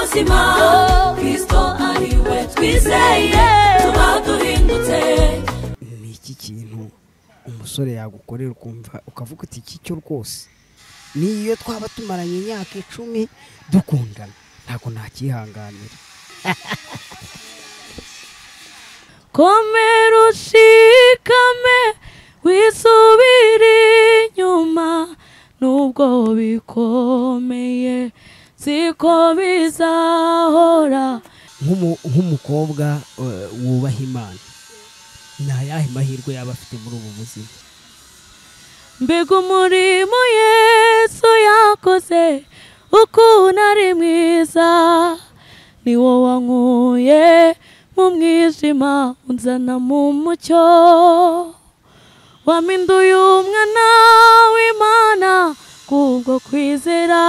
bazima. Kristo ari we twizeye, tuba duhindutse. Ni iki kintu umusore yagukorera ukumva ukavuga uti iki cyo rwose niyo twaba tumaranye imyaka 10 dukundana ntabwo nakihanganira? Komera ushikame wisubire inyuma, nubwo bikomeye siko bizahora. Nk'umukobwa wubaha Imana, ni ayahe mahirwe yaba afite muri ubu buzima? Mbega umurimo Yesu yakoze, ukuntu ari mwiza, ni wo wankuye mu mwijima unzana mu mucyo, wampinduye umwana w'Imana kubwo kwizera.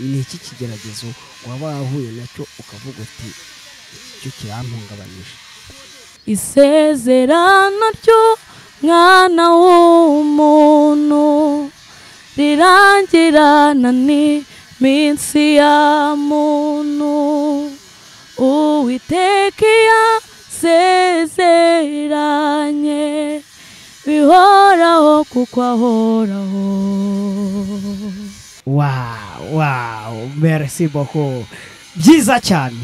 Ni iki kigeragezo waba wahuye nacyo ukavuga uti iki cyo kirampungabanyije? Isezerano ry'Umwana w'umuntu rirangirana n'iminsi ya muntu, Uwiteka yasezeranye bihoraho kuko ahoraho. Wow, merci beaucoup, byiza cyane.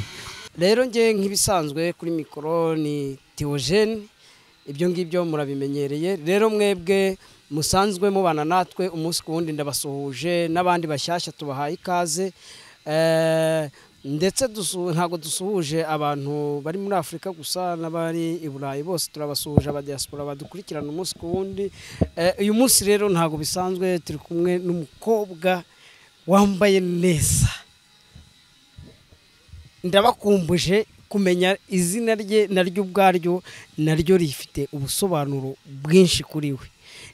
Rero nge nk'ibisanzwe kuri mikoro ni Theogene, ibyo ngibyo murabimenyereye. Rero mwebwe musanzwe mubana natwe umunsi ku wundi ndabasuhuje, n'abandi bashyashya tubahaye ikaze. Ndetse ntabwo dusuhuje abantu bari muri Afurika gusa n'abari i Burayi bose turabasuhuje, aba diaspora badukurikirana umunsi ku wundi. Uyu munsi rero ntabwo bisanzwe, turi kumwe n'umukobwa wambaye neza. Ndabakumbuje kumenya izina rye naryo ubwaryo naryo rifite ubusobanuro bwinshi kuri we.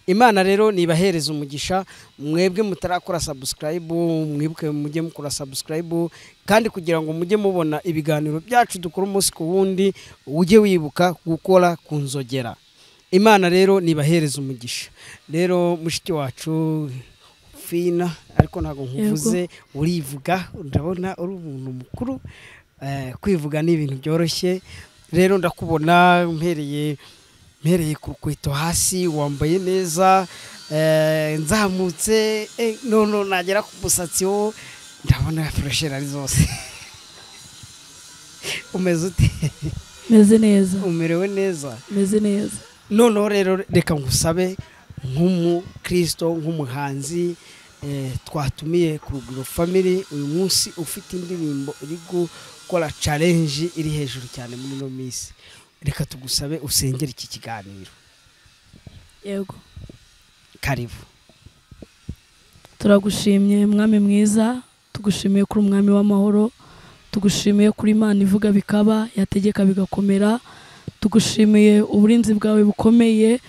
Imana rero nibahereza umugisha mwebwe mutarakora subscribe, mwibuke mujye mukora subscribe, kandi kugira ngo mujye mubona ibiganiro byacu dukora umunsi ku wundi ujye wibuka gukora ku nzogera. Imana rero nibahereza umugisha. Rero mushiki wacu Fina, ariko ntago nkuvuze urivuga, ndabona uri umuntu mukuru, kwivuga ni ibintu byoroshye. Rero ndakubona mpereye ku rukweto hasi, wambaye neza, nzamutse none nagera ku musatsi wo ndabona fresher ari zose. Umeze ute? Meze neza. Umerewe neza? Meze neza. Noneho rero reka ngusabe nk'umukristo, nk'umuhanzi twatumiye ku Rugwiro Family uyu munsi, ufite indirimbo iri gukora challenge iri hejuru cyane muri no minsi, reka tugusabe usengere iki kiganiro. Yego. Karibu. Turagushimye mwami mwiza, tugushimiye kuri umwami w'amahoro, tugushimiye kuri Imana ivuga bikaba, yategeka bigakomera, tugushimiye uburinzi bwawe bukomeye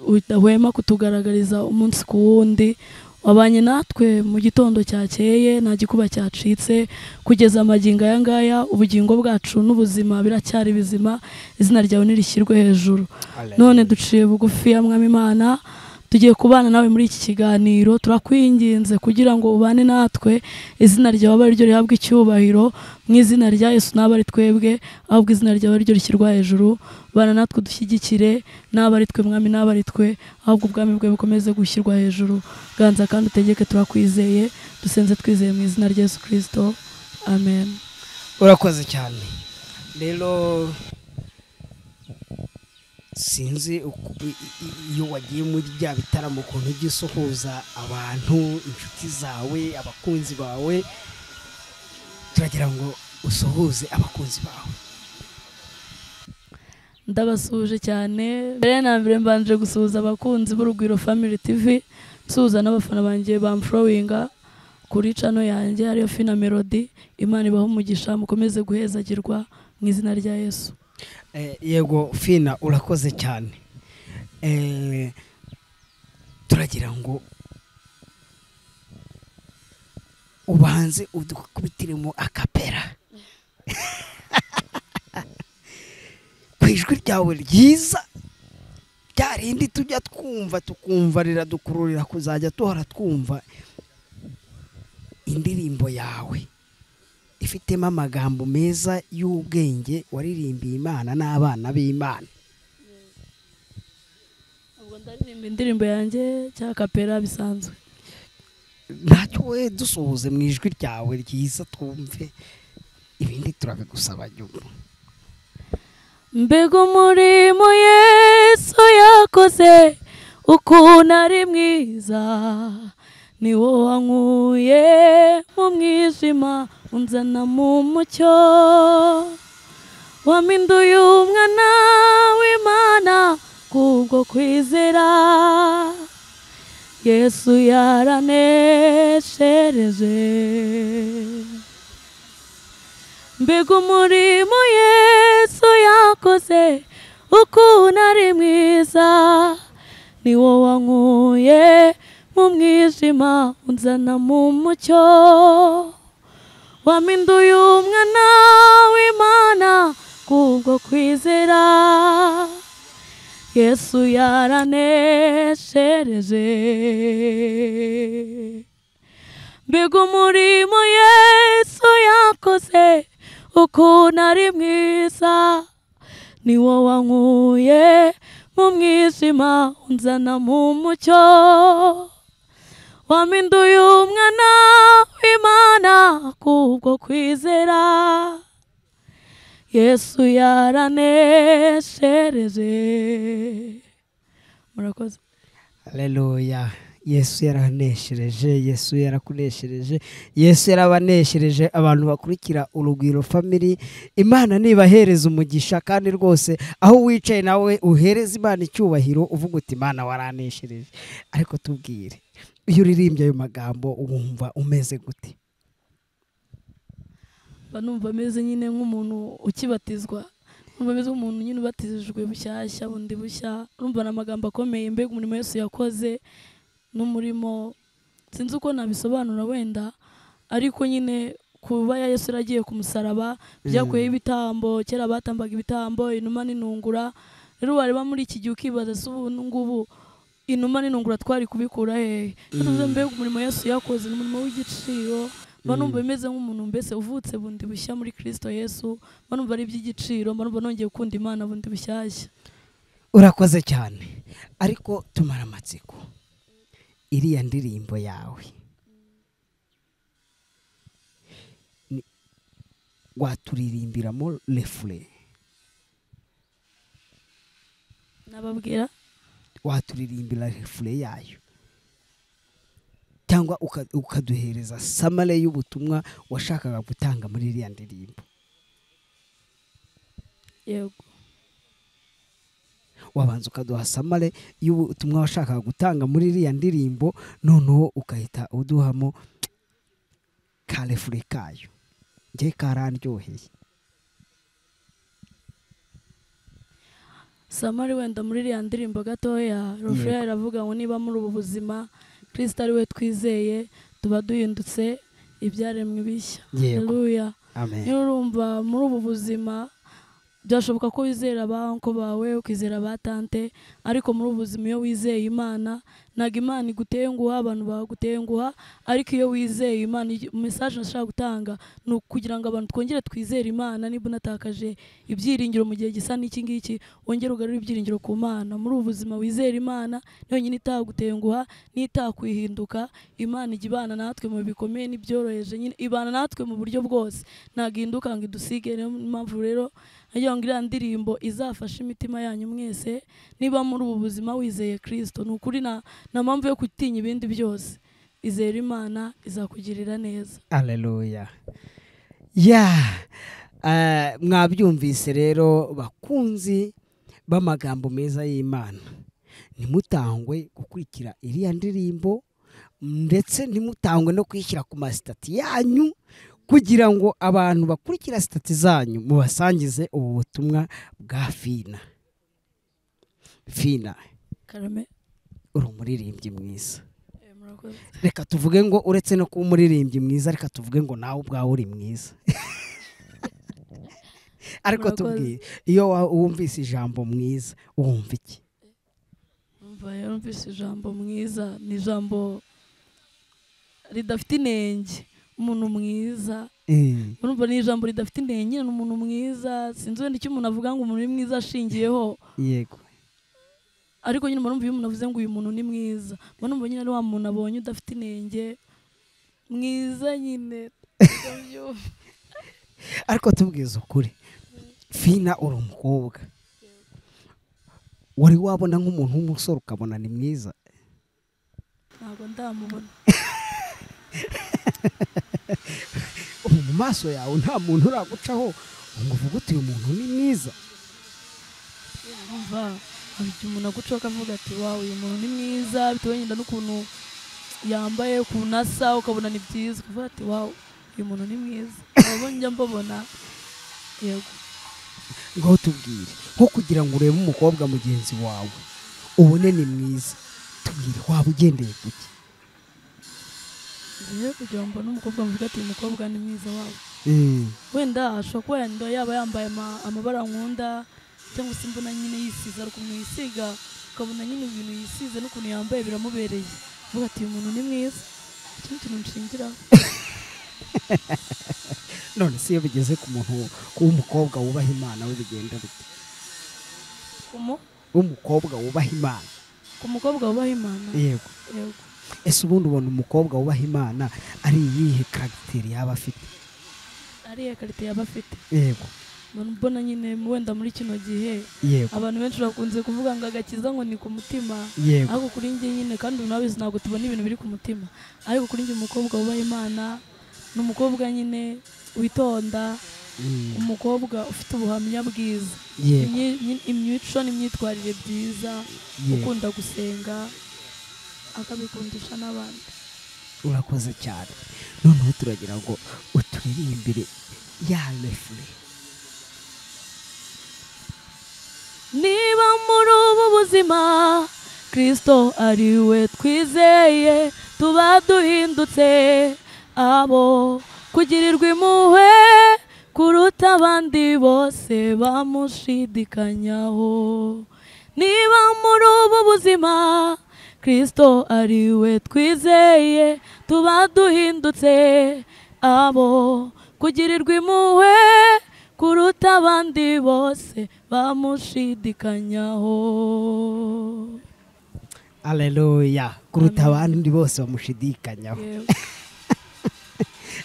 udahwema kutugaragariza umunsi ku wundi. Wabanye natwe mu gitondo cyakeye nta gikuba cyacitse, kugeza amagingo aya ngaya ubugingo bwacu n'ubuzima biracyari bizima, izina ryawe nirishyirwe hejuru. None duciye bugufi ya mwami Imana, tugiye kubana nawe muri iki kiganiro, turakwinginze kugira ngo ubane natwe, izina ryawe ari ryo rihabwe icyubahiro, mu izina rya Yesu naba ari twebwe, ahubwo izina ryawe ari ryo rishyirwa hejuru. Bana natwe dushyigikire, naba ari twe mwami, naba ari twe, ahubwo ubwami bwawe bukomeze gushyirwa hejuru. Ganza kandi utegeke, turakwizeye, dusenze twizeye mu izina rya Yesu Kristo, amen. Urakoze cyane. Rero sinzi iyo wagiye muri bya bitaramo ukuntu ujya usuhuza abantu, inshuti zawe, abakunzi bawe, turagira ngo usuhuze abakunzi bawe. Ndabasuhuje cyane. Mbere na mbere mbanje gusuhuza abakunzi b'Urugwiro Family TV, nsuhuza n'abafana banjye bamfollowinga kuri channel yanjye ariyo Fina Melody. Imana ibahe umugisha, mukomeze guhezagirwa mu izina rya Yesu. Yego Fina, urakoze cyane. Turagira ngo ubanze udukubitiremo akapera ku ijwi ryawe ryiza ryarindi tujya twumva tukumva riradukururira kuzajya tuhora twumva indirimbo yawe. ifitemo amagambo meza y'ubwenge waririmbiye Imana n'abana b'Imana. Ubwo ndaririmba indirimbo yanjye cya kapera bisanzwe. Ntacyo we dusuhuze mu ijwi ryawe ryiza twumve, ibindi turabigusaba nyuma. Mbega umurimo Yesu yakoze ukuntu ari mwiza, ni wo wankuye mu mwijima unzana mu mucyo, wampinduye umwana w'Imana kubwo kwizera. Yesu yaraneshereje. Mbega umurimo Yesu yakoze ukuntu ari mwiza, ni wo wankuye mu mwijima unzana mu mucyo, wampinduye umwana w'Imana kubwo kwizera. Yesu yaraneshereje. Mbega umurimo Yesu yakoze ukuntu ari mwiza, ni wo wankuye mu mwijima unzana mu mucyo, wampinduye umwana w'Imana kubwo kwizera. Yesu yaraneshereje. Murakoze. Haleluya. Yesu yaraneshereje, Yesu yarakuneshereje, Yesu yarabaneshereje abantu bakurikira Urugwiro Family. Imana nibahereza umugisha, kandi rwose aho wicaye nawe uhereza Imana icyubahiro uvuga uti Imana waraneshereje. Ariko tubwire, iyo uririmbye ayo magambo wumva umeze gute? Banumva ameze nyine nk'umuntu ukibatizwa, numva ameze nk'umuntu nyine ubatizijwe bushyashya bundi bushya. Urumva n'amagambo akomeye, mbega umurimo Yesu yakoze n'umurimo sinzi uko nabisobanura wenda, ariko nyine kuba ya Yesu yaragiye ku musaraba byakuyeho ibitambo. Kera batambaga ibitambo inuma n'intungura. Rero wareba muri iki gihe ukibaza se ubu ngubu inuma n'intungura twari kubikura hehe? Mbega umurimo Yesu yakoze ni umurimo w'igiciro. Mba numva bimeze nk'umuntu mbese uvutse bundi bushya muri Kristo Yesu. Mba numva ari iby'igiciro, mba numva nongeye gukunda Imana bundi bushyashya. Urakoze cyane. Ariko tumara amatsiko, iriya ndirimbo yawe waturirimbiramo refure? Nababwira waturirimbira refure yayo, cyangwa ukaduhereza samale y'ubutumwa washakaga gutanga muri iriya ndirimbo? Yego. Wabanza ukaduha samale y'ubutumwa washakaga gutanga muri iriya ndirimbo, noneho ukahita uduhamo karefure kayo. Njye karandyoheye. Samari wenda muri iriya ndirimbo gatoya, refure iravuga ngo niba muri ubu buzima Kristo ari we twizeye, tuba duhindutse ibyaremwe bishya. Haleluya. Amen. Urumva muri ubu buzima byashoboka ko wizera ba uncle bawe, ukizera ba tante, ariko muri ubu buzima iyo wizeye Imana, ntago Imana igutenguha, abantu bagutenguha, ariko iyo wizeye Imana, message nashaka gutanga ni ukugira ngo abantu twongere twizere Imana. Niba unatakaje ibyiringiro mu gihe gisa n'iki ngiki, wongere ugarure ibyiringiro ku Mana. Muri ubu buzima wizere Imana, niyo nyine itagutenguha, n'itakwihinduka. Imana ijya ibana natwe mu bikomeye n'ibyoroheje, nyine ibana natwe mu buryo bwose, ntago ihinduka ngo idusige. Niyo mpamvu rero nagira ngo iriya ndirimbo izafashe imitima yanyu mwese. Niba muri ubu buzima wizeye Kristo, ni ukuri nta mpamvu yo gutinya ibindi byose. Izera Imana izakugirira neza. Haleluya. Ya mwabyumvise rero bakunzi b'amagambo meza y'Imana, ntimutangwe gukurikira iriya ndirimbo, ndetse ntimutangwe no kwishyira ku masitati yanyu, kugira ngo abantu bakurikira sitati zanyu mubasangize ubu butumwa bwa Fina. Fina, Karame, uri umuririmbyi mwiza. Reka tuvuge ngo uretse no kuba umuririmbyi mwiza, reka tuvuge ngo nawe ubwawe uri mwiza. Ariko tubwire, iyo wumvise ijambo mwiza wumva iki? Umva, iyo numvise ijambo mwiza ni ijambo ridafite inenge. Umuntu mwiza. Urumva ni ijambo ridafite intenge nyine, ni umuntu mwiza. Sinzi wenda icyo umuntu avuga ngo umuntu ni mwiza ashingiyeho. Yego. Ariko nyine murumva iyo umuntu avuze ngo uyu muntu ni mwiza, murumva nyine ari wa muntu abonye udafite inenge, mwiza nyine. Ariko tubwize ukuri, Fina uri umukobwa, wari wabona nk'umuntu w'umusore ukabona ni mwiza? Ntabwo ndamubona. Mu maso yawe nta muntu uragucaho ngo uvuge uti uyu muntu ni mwiza? Urumva igihe umuntu agucaho akavuga ati wawe uyu muntu ni mwiza, bitewe nyine n'ukuntu yambaye, ukuntu asa, ukabona ni byiza, ukavuga ati wawe uyu muntu ni mwiza. Abo njya mbabona. Yego. Ngaho tubwire, nko kugira ngo urebe umukobwa mugenzi wawe ubone ni mwiza, tubwire waba ugendeye kuki? Ngiye kugira ngo mbone umukobwa mvuga ati uyu mukobwa ni mwiza wawe. Wenda ashobora kuba yenda yaba yambaye amabara nkunda, cyangwa se mbona nyine yisize, ari ukuntu yisiga ukabona nyine ibintu yisize n'ukuntu yambaye biramubereye, mvuga ati uyu muntu ni mwiza. Icyo ni ikintu nshingiraho. None se iyo bigeze ku muntu w'umukobwa wubaha Imana we bigenda bite? W'umukobwa wubaha Imana. Ku mukobwa wubaha Imana? Yego. Yego. Ese ubundi ubona umukobwa wubaha Imana ari iyihe karagiteri yaba afite? Ari iyihe karite yaba afite? Yego. Mbona nyine wenda muri kino gihe abantu benshi bakunze kuvuga ngo agakiza ngo ni ku mutima, ariko kuri njye nyine kandi unabizi ntabwo tubona ibintu biri ku mutima, ariko kuri njye umukobwa wubaha Imana ni umukobwa nyine witonda, umukobwa ufite ubuhamya bwiza, imico n'imyitwarire byiza, ukunda gusenga akabikundisha n'abandi. Urakoze cyane. Noneho turagira ngo uturirimbire ya refure. Niba muri ubu buzima Kristo ari we twizeye, tuba duhindutse abo kugirirwa impuhwe kuruta abandi bose bamushidikanyaho. Niba muri ubu buzima Kristo ari we twizeye, tuba duhindutse abo kugirirwa impuhwe kuruta abandi bose bamushidikanyaho. Haleluya. Kuruta abandi bose bamushidikanyaho.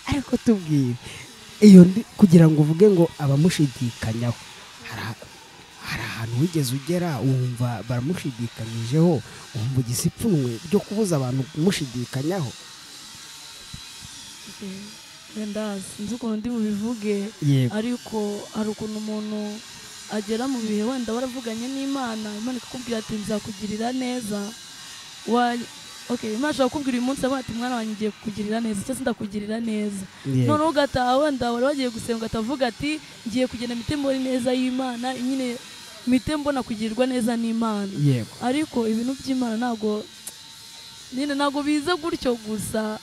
Ariko tubwire, iyo kugira ngo uvuge ngo abamushidikanyaho, hari ahantu wigeze ugera wumva baramushidikanyijeho, wumva ugize ipfunwe ryo kubuza abantu kumushidikanyaho? Wenda sinzi ukuntu ndi bubivuge, ariko hari ukuntu umuntu agera mu bihe wenda waravuganye n'Imana, Imana ikakubwira ati nzakugirira neza. Imana ishobora kukubwira uyu munsi ati mwana wanjye ngiye kukugirira neza, cyangwa se ndakugirira neza. Noneho ugataha wenda wari wagiye gusenga ugatavuga ati ngiye kugenda mpite mbona ineza y'Imana, nyine mpite mbona kugirirwa neza n'Imana. Ariko ibintu by'Imana ntabwo nyine ntabwo biza gutyo gusa.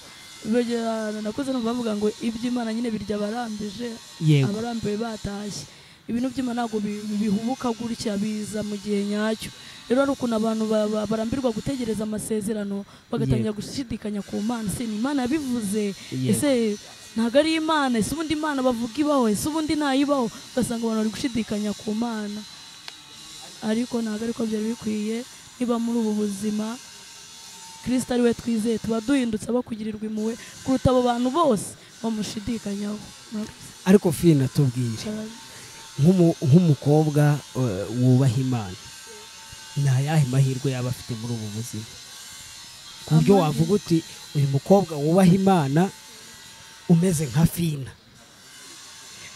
Nakuze numva bavuga ngo iby'Imana nyine birya abarambije, abarambiwe batashye. Ibintu by'Imana ntabwo bihubuka gutya, biza mu gihe nyacyo. Rero hari ukuntu abantu barambirwa gutegereza amasezerano bagatangira gushidikanya ku Mana. Ese ni Imana yabivuze? Ese ntabwo ari Imana? Ese ubundi Imana bavuga ibaho? Ese ubundi ntayibaho? Ugasanga abantu bari gushidikanya ku Mana. Ariko ntabwo ariko byari bikwiye. Niba muri ubu buzima Kristo ari we twizeye, tuba duhindutse abo kugirirwa impuhwe kuruta abo bantu bose bamushidikanyaho. Ariko Fina tubwire, nk'umukobwa wubaha Imana, ni ayahe mahirwe yaba afite muri ubu buzima ku buryo wavuga uti uyu mukobwa wubaha Imana umeze nka Fina,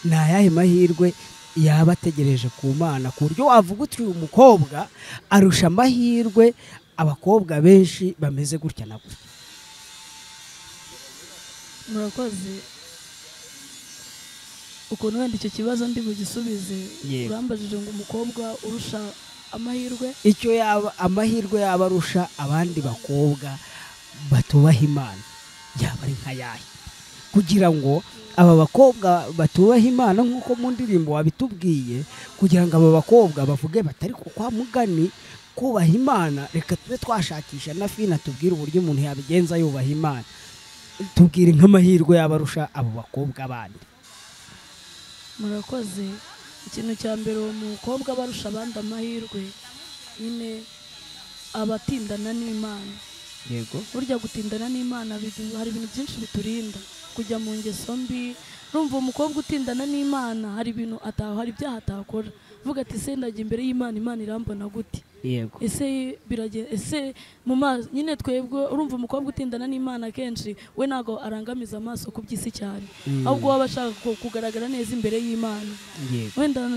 ni ayahe mahirwe yaba ategereje ku Mana ku buryo wavuga uti uyu mukobwa arusha amahirwe abakobwa benshi bameze gutya na gutya? Murakoze. Ukuntu wenda icyo kibazo ndi bugisubize, urambajije ngo umukobwa urusha amahirwe, icyo yaba amahirwe yaba arusha abandi bakobwa batubaha Imana yaba ari nka yahe, kugira ngo aba bakobwa batubaha Imana nk'uko mu ndirimbo wabitubwiye, kugira ngo aba bakobwa bavuge batari kwa mugani kubaha Imana, reka tube twashakisha na Fina tubwire uburyo umuntu yabigenza yubaha Imana. Tubwire nk'amahirwe yabarusha abo bakobwa bandi. Murakoze. Ikintu cya mbere uwo mukobwa barusha abandi amahirwe nyine abatindana n'Imana. Yego. Burya gutindana n'Imana hari ibintu byinshi biturinda kujya mu ngeso mbi. Urumva umukobwa utindana n'Imana hari ibintu hari ibyaha atakora. Vuga ati se ndajya imbere y'Imana, Imana irambona gute? Yego. Ese birage ese mu maso nyine twebwe. Urumva umukobwa utindana n'Imana kenshi we ntago arangamiza amaso ku by'isi cyane, ahubwo waba ashaka kugaragara neza imbere y'Imana. Yego. Wenda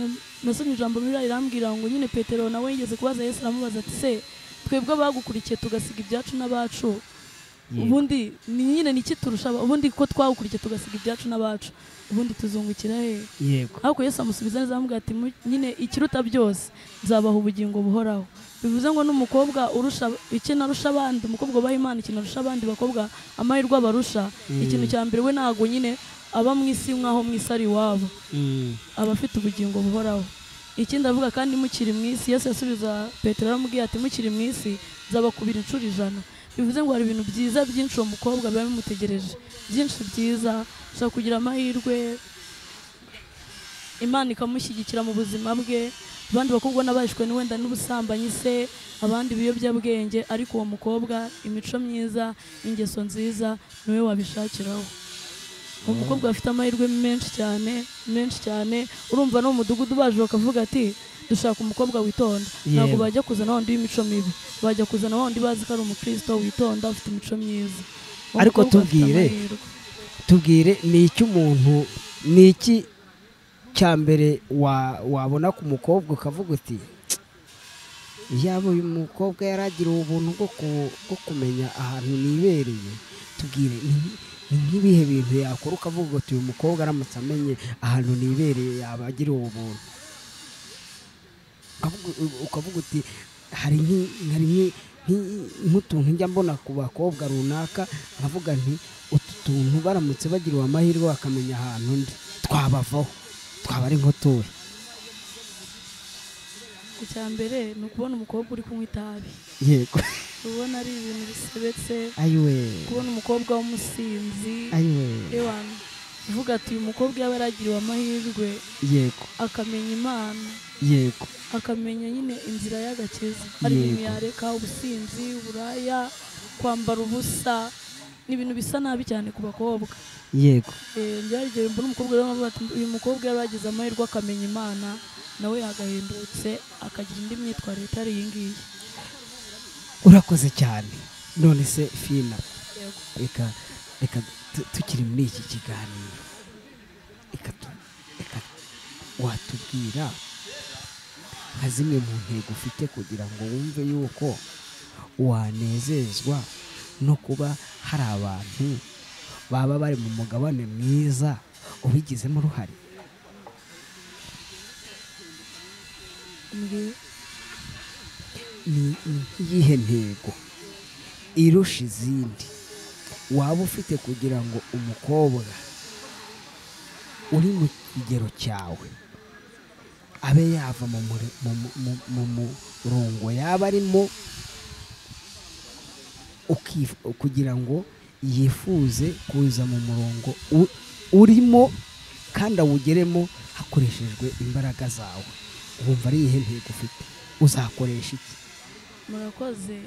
nasomye ijambo muri irambwira ngo nyine Petero nawe yigeze kubaza Yesu, aramubaza ati se twebwe abagukurikiye tugasiga ibyacu n'abacu, ubundi ni nyine niki turusha, ubundi ko twagukurikiye tugasiga ibyacu n'abacu, ubundi tuzungukira he? Yego. Ariko Yesu amusubiza neza amubwira ati nyine ikiruta byose nzabaha ubugingo buhoraho. Bivuze ngo n'umukobwa urusha ikintu arusha abandi, umukobwa ubaha Imana ikintu arusha abandi bakobwa amahirwe abarusha, ikintu cya mbere we ntago nyine aba mu isi nkaho mu isi ari iwabo, aba afite ubugingo buhoraho. Ikindi avuga kandi mukiri mu isi, Yesu yasubiza Petero aramubwira ati mukiri mu isi nzabakubira inshuro 100. Bivuze ngo hari ibintu byiza byinshi uwo mukobwa biba bimutegereje, byinshi byiza. Ushobora kugira amahirwe Imana ikamushyigikira mu buzima bwe. Abandi bakobwa n'abashwe ni wenda n'ubusambanyi se, abandi ibiyobyabwenge, ariko uwo mukobwa imico myiza, ingeso nziza niwe wabishakiraho. Uwo mukobwa afite amahirwe menshi cyane, menshi cyane. Urumva no mu mudugudu baje bakavuga ati dushaka umukobwa witonda, ntabwo bajya kuzana wundi w'imico mibi, bajya kuzana wundi bazi ko ari umukristo witonda ufite imico myiza. Ariko tubwire ni iki umuntu, ni iki cya mbere wabona ku mukobwa ukavuga uti yaba uyu mukobwa yaragira ubuntu bwo kumenya ahantu nibereye? Tubwire ni nk'ibihe bintu yakora ukavuga uti uyu mukobwa aramutse amenye ahantu nibereye yaba agira ubuntu? Ukavuga uti hari nk'utuntu njya mbona ku bakobwa runaka nkavuga nti utu tuntu baramutse bagiriwe amahirwe bakamenya ahantu ndi twabavaho, twaba ari nk'utuye. Icya mbere ni ukubona umukobwa uri kunywa itabi. Yego. Ubona ari ibintu bisebetse. Ayiwe. Kubona umukobwa w'umusinzi. Ayiwe. Ewana uvuga ati uyu mukobwa yaba yaragiriwe amahirwe. Yego. Akamenya Imana. Yego. Akamenya nyine inzira y'agakiza. Hari ibintu yareka, ubusinzi, uburaya, kwambara ubusa, ni ibintu bisa nabi cyane ku bakobwa. Yego. Byarigeze mbona umukobwa rero avuga ati uyu mukobwa yaragize amahirwe akamenya Imana, nawe yagahindutse akagira indi myitwarire itari iyi ngiyi. Urakoze cyane. None se Fina, reka tukiri muri iki kiganiro, reka watubwira nka zimwe mu ntego ufite kugira ngo wumve yuko wanezezwa no kuba hari abantu baba bari mu mugabane mwiza ubigizemo uruhare? Ni iyihe ntego irusha izindi waba ufite kugira ngo umukobwa uri mu kigero cyawe abe yava mu murongo yaba arimo, kugira ngo yifuze kuza mu murongo urimo kandi awugeremo hakoreshejwe imbaraga zawe? Wumva ari iyihe ntego ufite? Uzakoresha iki? Murakoze.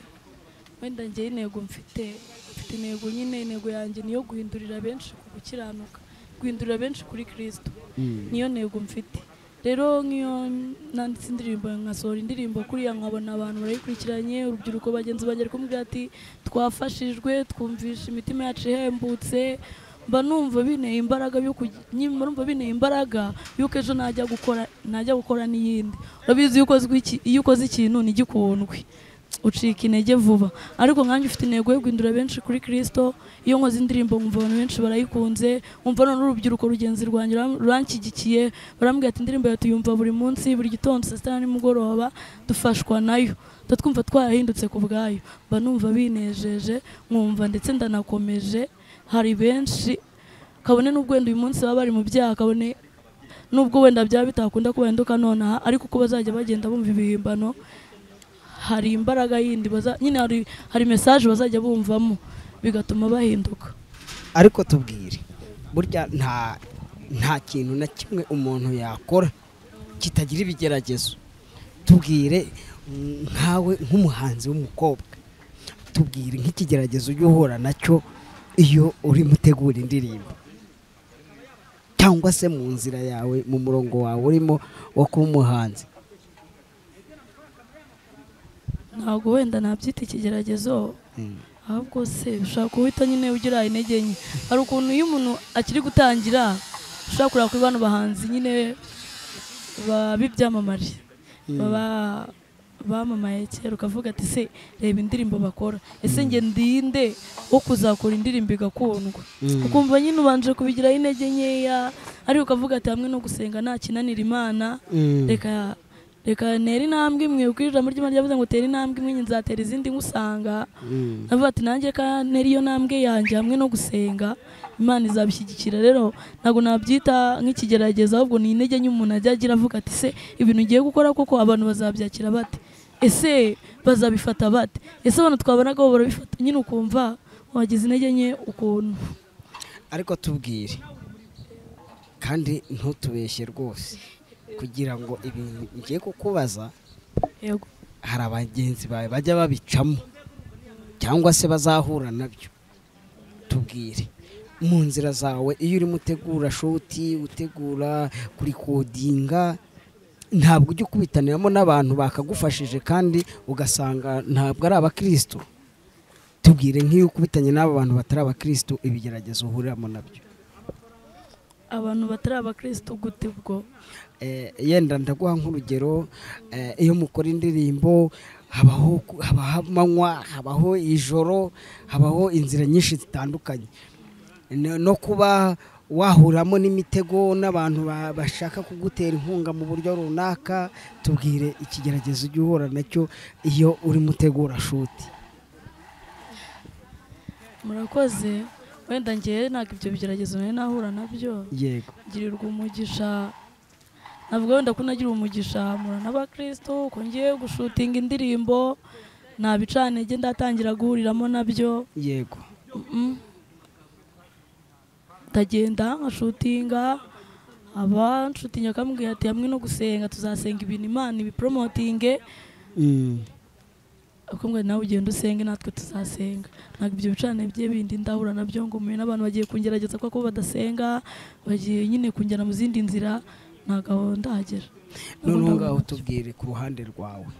Wenda njye intego mfite intego nyine, intego yanjye niyo guhindurira benshi ku gukiranuka, guhindurira benshi kuri Kristo. Niyo ntego mfite. Rero nk'iyo nanditse indirimbo nkasohora indirimbo kuriya nkabona abantu barayikurikiranye, urubyiruko bagenzi banjye bari kumbwira ati twafashijwe, twumvisha imitima yacu ihembutse, mba numva binteye imbaraga yuko ejo najya gukora n'iyindi. Urabizi iyo ukoze ikintu ntigikundwe ucika intege vuba, ariko nkanjye ufite intego yo guhindura benshi kuri Kristo. Iyo nkoze indirimbo nkumva abantu benshi barayikunze, nkumva none urubyiruko rugenzi rwanjye ruranshyigikiye, barambwira ati indirimbo yawe tuyumva buri munsi, buri gitondo, saa sita nimugoroba, dufashwa nayo, twumva twarahindutse ku bwayo. Mba numva binejeje, nkumva ndetse ndanakomeje. Hari benshi kabone n'ubwo wenda uyu munsi baba bari mu byaha, kabone nubwo wenda byaba bitakunda kubahinduka nonaha, ariko uko bazajya bagenda bumva ibihimbano hari imbaraga yindi nyine hari message bazajya bumvamo bigatuma bahinduka. Ariko tubwire, burya nta kintu na kimwe umuntu yakora kitagira ibigeragezo. Tubwire nkawe nk'umuhanzi w'umukobwa, tubwire nk'ikigeragezo ujya uhura nacyo iyo urimo utegura indirimbo, cyangwa se mu nzira yawe, mu murongo wawe urimo wo kuba umuhanzi. Ntabwo wenda nabyita ikigeragezo, ahubwo se ushobora guhita nyine ugira intege nke. Hari ukuntu iyo umuntu akiri gutangira ushobora kureba kuri bano bahanzi nyine b'ibyamamare baba bamamaye kera, ukavuga ati se reba indirimbo bakora, ese njye ndinde wo kuzakora indirimbo igakundwa? Ukumva nyine ubanje kubigiraho intege nkeya, ariko ukavuga ati hamwe no gusenga nta kinanira Imana, reka ntere intambwe imwe. Kuko ijambo ry'Imana ryavuze ngo tera intambwe imwe nzatera izindi nkusanga. Navuga ati nanjye ka ntere iyo ntambwe yanjye hamwe no gusenga, Imana izabishyigikira. Rero ntabwo nabyita nk'ikigeragezo, ahubwo ni intege nke umuntu ajya agira avuga ati se ibintu ugiye gukora koko abantu bazabyakira bate? Ese bazabifata bate? Ese abantu twabonaga bo barabifata? Nyine ukumva wagize intege nke ukuntu. Ariko tubwire kandi ntutubeshye rwose, kugira ngo ibintu ngiye kukubaza, yego, hari abagenzi bawe bajya babicamo cyangwa se bazahura nabyo. Tubwire mu nzira zawe, iyo urimo utegura shoti, utegura kurikodinga, ntabwo ujya ukubitaniramo n'abantu bakagufashije kandi ugasanga ntabwo ari abakristo. Tubwire nk'iyo ukubitanye n'abo bantu batari abakristo, ibigeragezo uhuriramo nabyo. Abantu batari abakristo gute ubwo? Yenda ndaguha nk'urugero, iyo mukora indirimbo habaho amanywa, habaho ijoro, habaho inzira nyinshi zitandukanye, no kuba wahuramo n'imitego n'abantu bashaka kugutera inkunga mu buryo runaka. Tubwire ikigeragezo ujya uhura nacyo iyo urimo utegura shuti. Murakoze. Wenda njye ntabwo ibyo bigeragezo nari nahura nabyo. Yego. Ngirirwa umugisha, navuga wenda ko nagira umugisha mpura n'abakristo, ko ngiye gushutinga indirimbo nta bicantege ndatangira guhuriramo nabyo. Yego. Ndagenda nkashutinga, abanshutinga akambwira ati hamwe no gusenga tuzasenga ibintu Imana ibipromotinge. Akambwira nawe ugenda usenge natwe tuzasenga. Ntabwo ibyo bicane bye bindi ndahura nabyo ngo muye n'abantu bagiye kungerageza kuko badasenga, bagiye nyine kunjyana mu zindi nzira, ntabwo ndahagera. Noneho ngaho tubwire ku ruhande rwawe,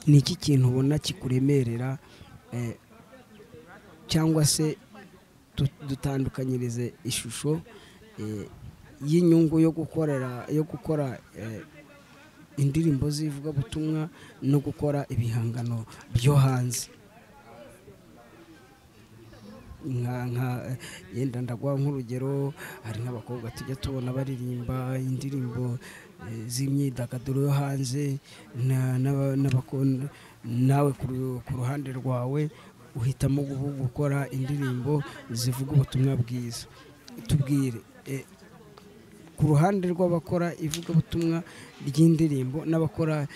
ni iki kintu ubona kikuremerera, cyangwa se dutandukanyirize ishusho y'inyungu yo gukora indirimbo z'ivugabutumwa no gukora ibihangano byo hanze? Nka yenda ndaguha nk'urugero, hari nk'abakobwa tujya tubona baririmba indirimbo z'imyidagaduro yo hanze, nawe ku ruhande rwawe uhitamo gukora indirimbo zivuga ubutumwa bwiza. Tubwire ku ruhande rw'abakora ivugabutumwa ry'indirimbo n'abakora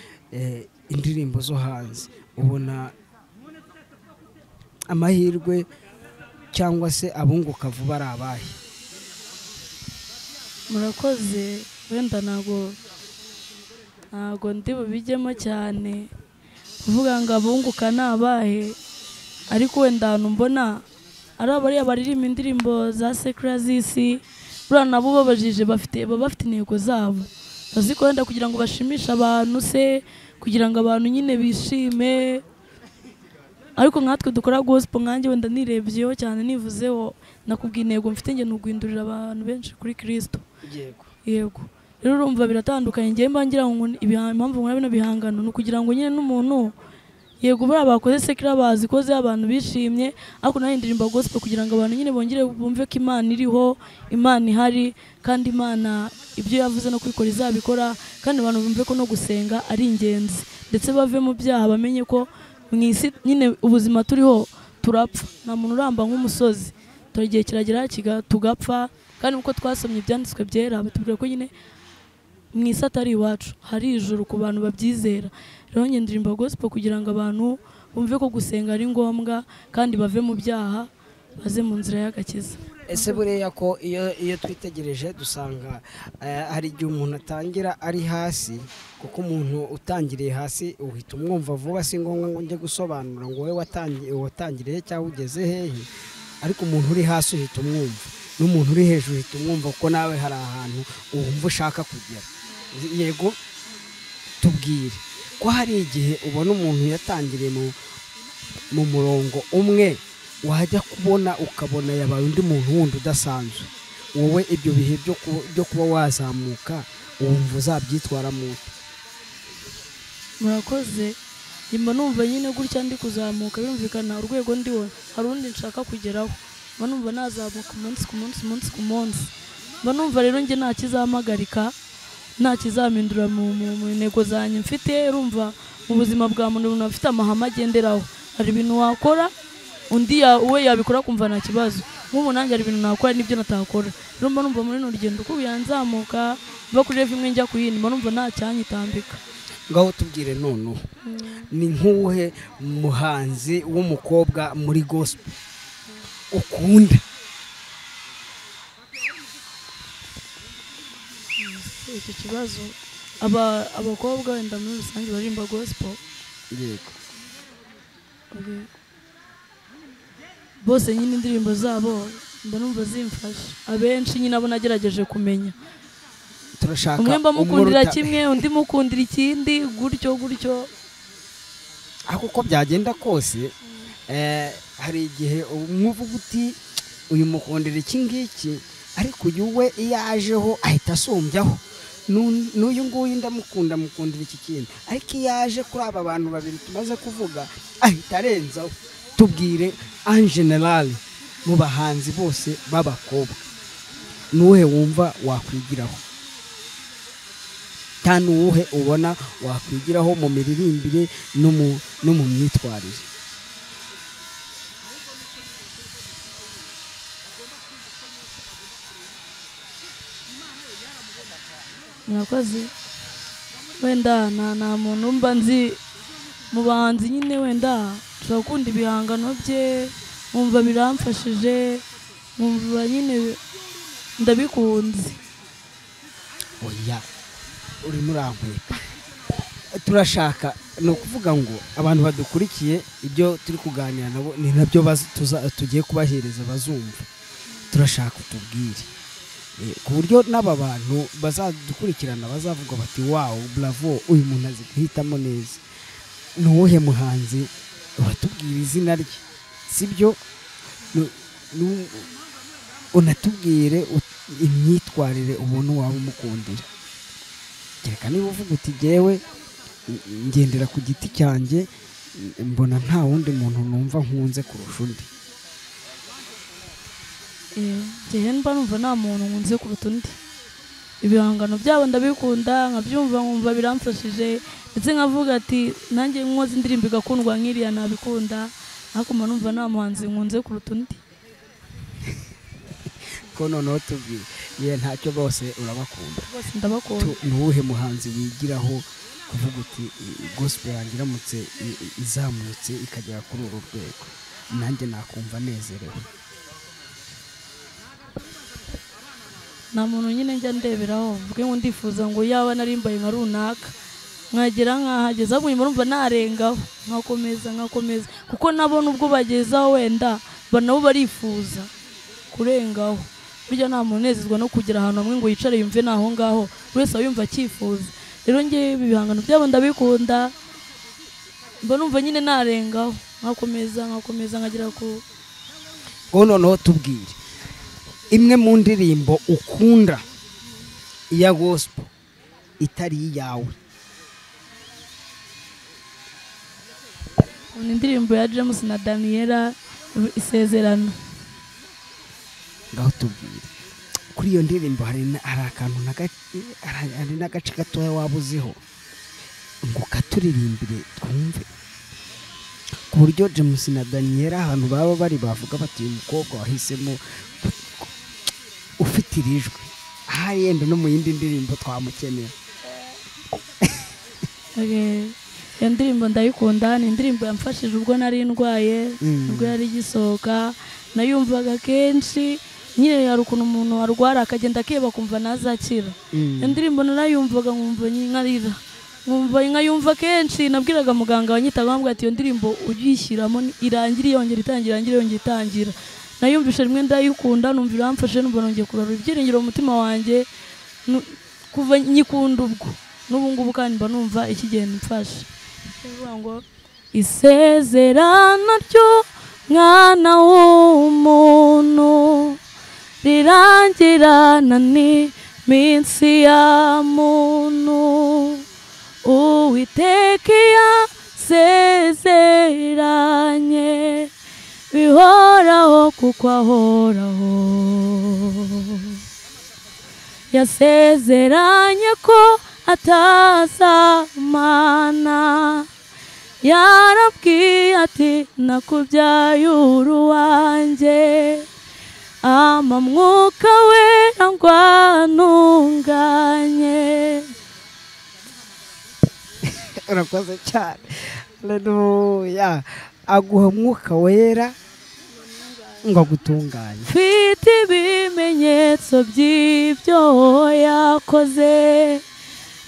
indirimbo zo hanze, ubona amahirwe cyangwa se abunguka vuba ari abahe? Murakoze. Wenda ntabwo ndi bubijyemo cyane kuvuga ngo abunguka ni abahe, ariko wenda ahantu mbona ari abariya baririmba indirimbo za sekura z'isi, buriya nabo babajije baba bafite intego zabo, baziko wenda kugira ngo bashimishe abantu se, kugira ngo abantu nyine bishime. Ariko nkatwe dukora gospel, nkanjye wenda nirebyeho cyane nivuzeho, nakubwiye intego mfite njye ni uguhindurira abantu benshi kuri Kristo. Yego. Yego. Rero urumva biratandukanye. Njye mba ngira ngo impamvu nkora bino bihangano ni ukugira ngo nyine n'umuntu, yego buriya bakoze sekira bazikoze abantu bishimye, ariko nayo indirimbo gospel kugira ngo abantu nyine bongere bumve ko Imana iriho, Imana ihari, kandi Imana ibyo yavuze no kwikora izabikora, kandi abantu bumve ko no gusenga ari ingenzi, ndetse bave mu byaha bamenye ko mu isi nyine ubuzima turiho turapfa, nta muntu uramba nk'umusozi, turagiye kiragera tugapfa. Kandi uko twasomye ibyanditswe byera batubwira ko nyine mu isi atari iwacu, hari ijuru ku bantu babyizera. Rero njye ndirimba gospel kugira ngo abantu bumve ko gusenga ari ngombwa kandi bave mu byaha, baze mu nzira y'agakiza. Ese buriya ko iyo twitegereje dusanga hari igihe umuntu atangira ari hasi, kuko umuntu utangiriye hasi uhita umwumva vuba, si ngombwa ngo njye gusobanura ngo wowe watangiriye cyangwa ugeze hehe, ariko umuntu uri hasi uhita umwumva, n'umuntu uri hejuru uhita umwumva, kuko nawe hari ahantu wumva ushaka kugera. Yego, tubwire ko hari igihe ubona umuntu yatangiriye mu murongo umwe, wajya kubona ukabona yabaye undi muntu wundi udasanzwe. Wowe ibyo bihe byo kuba wazamuka wumva uzabyitwaramo ute? Murakoze. Nyuma numva nyine gutya ndi kuzamuka, birumvikana urwego ndiho hari undi nshaka kugeraho, mba numva nazamuka umunsi ku munsi, umunsi ku munsi. Mba numva rero njye nta kizamagarika, nta kizamindura mu ntego zanjye mfite. Urumva mu buzima bwa muntu umuntu afite amahame agenderaho, hari ibintu wakora undi we yabikora kumva nta kibazo. Nk'ubu nanjye hari ibintu nakora n'ibyo natakora. Rero mba numva muri runo rugendo uko yanzamuka mva kuri level imwe njya ku yindi, mba numva nta cyanyitambika. Ngaho tubwire noneho, ni nk'uwuhe muhanzi w'umukobwa muri gospel ukunda? Icyo kibazo abakobwa wenda muri rusange baririmba gospel. Yego. Bose nyine indirimbo zabo mba numva zimfasha, abenshi nyine abo nagerageje kumenya. Turashaka umwe mba mukundira kimwe, undi mukundira ikindi, gutyo gutyo. Ariko uko byagenda kose, hari igihe umwuvuga uti uyu mukundira iki ngiki, ariko uyu we iyo ajeho ahita asumbyaho, n'uyu nguyu ndamukunda mukundira iki kintu, ariko iyo aje kuri aba bantu babiri tumaze kuvuga ahita arenzaho. Tubwire en general mu bahanzi bose b'abakobwa, nuhe wumva wakwigiraho cyane, uwuhe ubona wakwigiraho mu miririmbire no mu myitwarire? Murakoze. Wenda nta muntu mba nzi mu bahanzi nyine, wenda nshobora gukunda ibihangano bye nkumva biramfashije, nkumva nyine ndabikunze. Oya, urimo urankweka. Turashaka ni ukuvuga ngo abantu badukurikiye ibyo turi kuganira nabo ni nabyo tugiye kubahereza bazumva. Turashaka utubwire ku buryo n'aba bantu bazadukurikirana bazavuga bati wow, bravo, uyu muntu azi guhitamo neza. Ni uwuhe muhanzi? Uratubwira izina rye, sibyo? Unatubwire imyitwarire ubona waba umukundira. Kereka niba uvuga uti jyewe ngendera ku giti cyanjye, mbona nta wundi muntu numva nkunze kurusha undi. Njyewe mba numva nta muntu nkunze kuruta undi. Ibihangano byabo ndabikunda, nkabyumva nkumva biramfashije, ndetse nkavuga ati nanjye nkoze indirimbo igakundwa nk'iriya nabikunda, ariko mba numva nta muhanzi nkunze kuruta undi. Ko noneho tubwire, ye ntacyo bose urabakunda? Bose ndabakunda. Ni uwuhe muhanzi wigiraho kuvuga uti gospel yanjye iramutse izamutse ikagera kuri uru rwego nanjye nakumva nezerewe? Nta muntu nyine njya ndeberaho mvuge ngo ndifuza ngo yaba narimbaye nka runaka nkagera nkahageza, ahubwo nyuma urumva narengaho nkakomeza nkakomeza, kuko nabo nubwo bagezaho wenda nabo barifuza kurengaho. Burya nta muntu unezezwa no kugera ahantu hamwe ngo yicare yumve naho ngaho, buri wese aba yumva akifuza. Rero njye ibihangano byabo ndabikunda, mba numva nyine narengaho nkakomeza nkakomeza nkagera ku. Noneho tubwire imwe mu ndirimbo ukunda iya gospel itari iyawe. Ni indirimbo ya James na Daniela, Isezerano. Ngaho tubwire kuri iyo ndirimbo, hari akantu hari n'agace gatoya wabuzeho ngo katuririmbire twumve, ku buryo James na Daniela ahantu baba bari bavuga bati uyu mukobwa wahisemo ufite irijwi, aha yenda no mu yindi ndirimbo twamukenera. Iyo ndirimbo ndayikunda, ni indirimbo yamfashije ubwo nari ndwaye, ubwo yari igisohoka, Nayumvaga kenshi nyine hari ukuntu umuntu arwara akagenda akeba kumva ntazakira. Indirimbo narayumvaga nkumva nkarira, nkumva nkayumva kenshi. Nabwiraga muganga wanyitaga ambwira ati iyo ndirimbo uyishyiramo irangire yongera itangira, irangire yongera itangira. Nayumvishe rimwe ndayikunda, numva iramfashe, numva nongeye kurara ibyiringiro mu mutima wanjye, kuva nyikunda ubwo n'ubu ngubu, kandi mba numva ikigenda imfasha. Bivuga ngo isezerano ry'umwana w'umuntu rirangirana n'iminsi ya muntu, Uwiteka yasezeranye bihoraho kuko ahoraho. Yasezeranye ko atazamana, yarabwiye ati nakubyaye uruwanjye, ama mwuka wera ngo antunganye. Urakoze cyane. Haleluya. Aguha mwuka wera ngo agutunganye. Mfite ibimenyetso by'ibyo yakoze,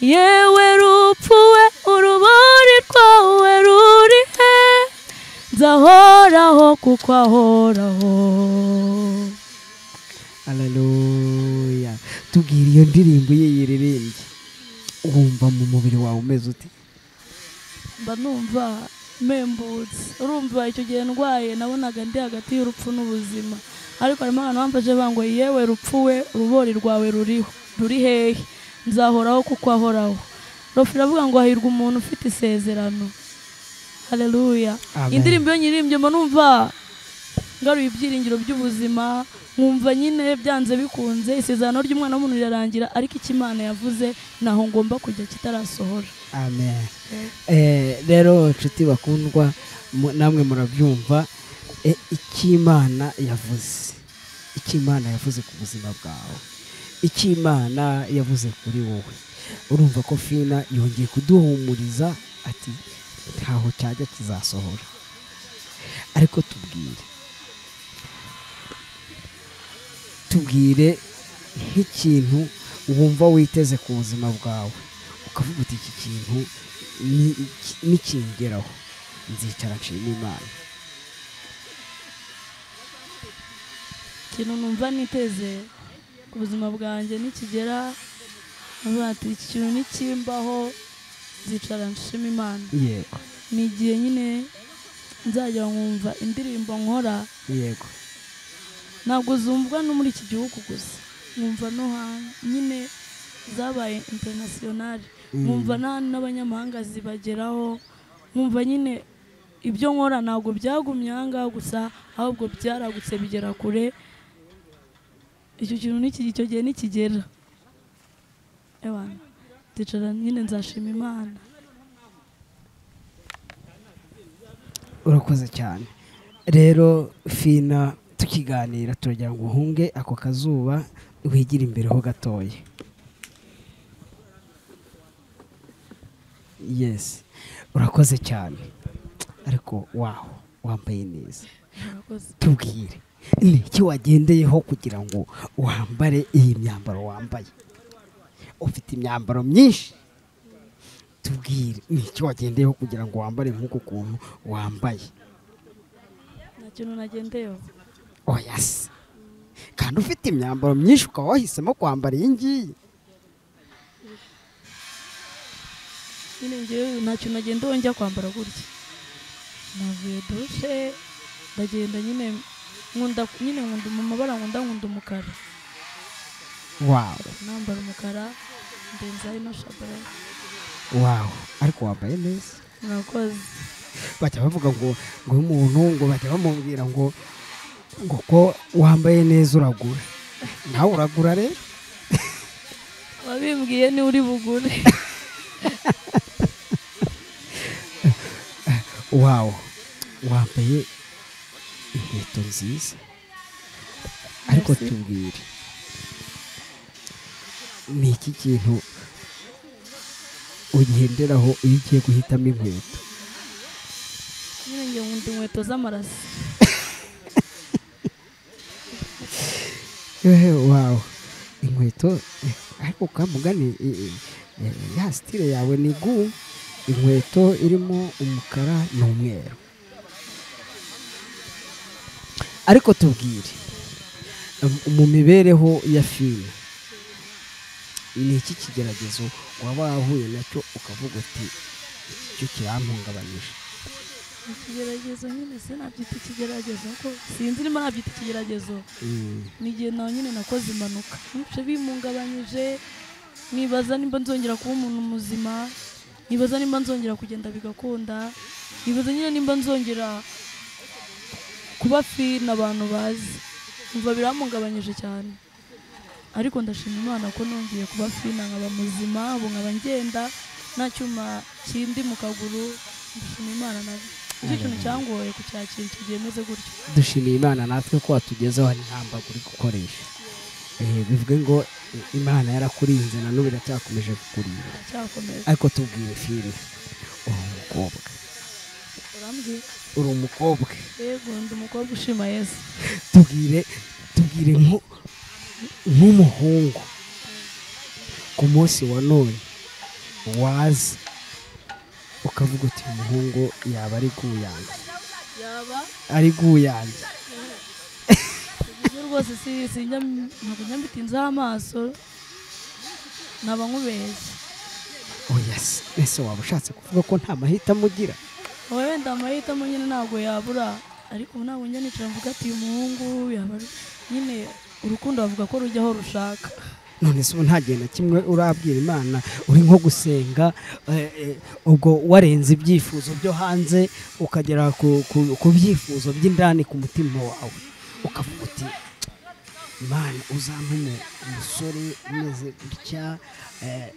yewe rupfu we urubori rwawe ruri he? Nzahoraho kuko ahoraho. Haleluya. Tubwire iyo ndirimbo ye yiririmbye, wumva mu mubiri wawe umeze ute? Mba numva membutse. Urumva icyo gihe ndwaye nabonaga ndi hagati y'urupfu n'ubuzima, ariko harimo abantu bamfashe bango yewe rupfu we urubori rwawe ruriho ruri hehe? Nzahoraho kuko ahoraho. Rofi iravuga ngo hahirwa umuntu ufite isezerano. Haleluya. Indirimbo yo nyirimbye mba numva ngaruye ibyiringiro by'ubuzima, nkumva nyine byanze bikunze isezerano ry'umwana w'umuntu rirarangira, ariko icyo Imana yavuze naho ngomba kujya kitarasohora. Amen. Rero nshuti bakundwa, namwe murabyumva icyo Imana yavuze, icyo Imana yavuze ku buzima bwawe, icyo Imana yavuze kuri wowe. Urumva ko Fina yongeye kuduhumuriza ati ntaho cyajya kizasohora. Ariko tubwire nk'ikintu wumva witeze ku buzima bwawe, ukavuga uti iki kintu nikingeraho nzicara nshima Imana. Ikintu numva niteze ku buzima bwanjye nikigera, ati iki kintu nikimbaho nzicara nshima Imana. Yego. Ni igihe nyine nzajya nkumva indirimbo nkora. Yego. Ntabwo zumvwa no muri iki gihugu gusa, nkumva no hanze nyine zabaye international, nkumva n'abanyamahanga zibageraho, nkumva nyine ibyo nkora ntabwo byagumye aha ngaha gusa, ahubwo byaragutse bigera kure. Icyo kintu icyo gihe nikigera, ewana ndicara nyine nzashima Imana. Urakoze cyane. Rero Fina, tukiganira turagira ngo uhunge ako kazuba wigire imbere ho gatoya. Yes, urakoze cyane. Ariko waho wambaye neza. Tubwire ni iki wagendeyeho kugira ngo wambare iyi myambaro wambaye? Ufite imyambaro myinshi. Tubwire ni iki wagendeyeho kugira ngo wambare nk'uko kuntu wambaye? Nta kintu nagendeyeho. Oya se, kandi ufite imyambaro myinshi ukaba wahisemo kwambara iyi ngiyi. Nyine njyewe nta kintu nagendeyeho njya kwambara gutya. Navuye dushe ndagenda nyine nkunda mu mabara, nkunda umukara. Wow. Nambara umukara ndenza ino shabara. Wow, ariko wambaye neza. Murakoze. Bajya bavuga ngo umuntu ngo bajya bamubwira ngo ko wambaye neza uragura. Nawe uragura rero? Wabimbwiye ni uri bugure. Wow, wambaye inkweto nziza. Ariko tubwire ni iki kintu ugenderaho iyo ugiye guhitamo inkweto? Nyine njye nkunda inkweto z'amarasi. Wow, inkweto ariko kamugani ya style yawe ni gu inkweto irimo umukara n'umweru. Ariko tubwire mu mibereho ya Fina, ni iki kigeragezo waba wahuye nacyo ukavuga uti iki cyo kirampungabanyije? Ikigeragezo nyine sinabyita ikigeragezo ko sinzi niba nabyita ikigeragezo. Ni igihe nawe nyine nakoze impanuka nibyo bimpungabanyije, nibaza nimba nzongera kuba umuntu muzima, nibaza nimba nzongera kugenda bigakunda, nibaza nyine nimba nzongera kuba Fina abantu bazi. Umva birampungabanyije cyane, ariko ndashima Imana ko nongeye kuba Fina nkaba muzima, ubu nkaba ngenda nta cyuma kindi mu kaguru. Ndashima Imana nawe icyo kintu cyangoye kucyakira icyo gihe meze gutyo. Dushimiye Imana natwe ko watugezeho nta mbago uri gukoresha. Bivuge ngo Imana yarakurinze na n'ubu iracyakomeje kukurinda. Ariko tubwire Fina, uri umukobwa. Uri umukobwa. Yego, ndi umukobwa ushima Yesu. Tubwire nk'umuhungu ku munsi wa none waza ukavuga uti umuhungu yaba ari guyange, yaba ari guyange. Ibyo rwose sinjya ntabwo njya amaso naba nkubeshye. Oya, ese waba ushatse kuvuga ko nta mahitamo ugira? Wenda amahitamo nyine ntabwo yabura, ariko ntabwo njya nicara mvuga ati uyu muhungu yaba nyine. Urukundo bavuga ko rujya aho rushaka. None se ubu nta gihe na kimwe urabwira Imana uri nko gusenga, ubwo warenze ibyifuzo byo hanze ukagera ku byifuzo by'indani ku mutima wawe, ukavuga uti Imana uzampe umusore umeze gutya,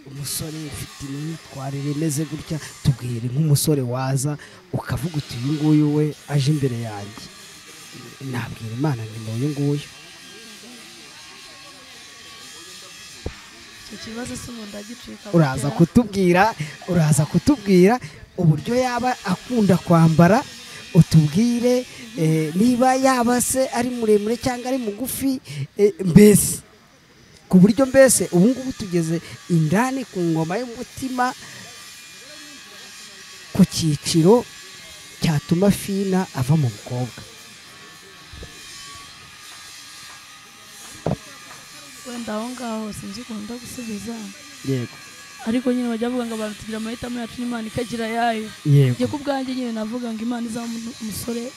umusore ufite imyitwarire imeze gutya. Tubwire nk'umusore waza ukavuga uti uyu nguyu we aje imbere yanjye nabwira Imana ni uyu nguyu. Ikibazo se ubu ndagicika. Uraza kutubwira uburyo yaba akunda kwambara, utubwire niba yaba se ari muremure cyangwa ari mugufi, mbese ku buryo mbese ubu ngubu tugeze indani ku ngoma y'umutima ku cyiciro cyatuma Fina ava mu mukobwa. Wenda aho ngaho sinzi ukuntu ndagusubiza. Yego. Ariko nyine bajya bavuga ngo abantu tugira amahitamo yacu n'Imana ikagira yayo. Yego. Ku bwanjye nyine navuga ngo Imana izaba umusore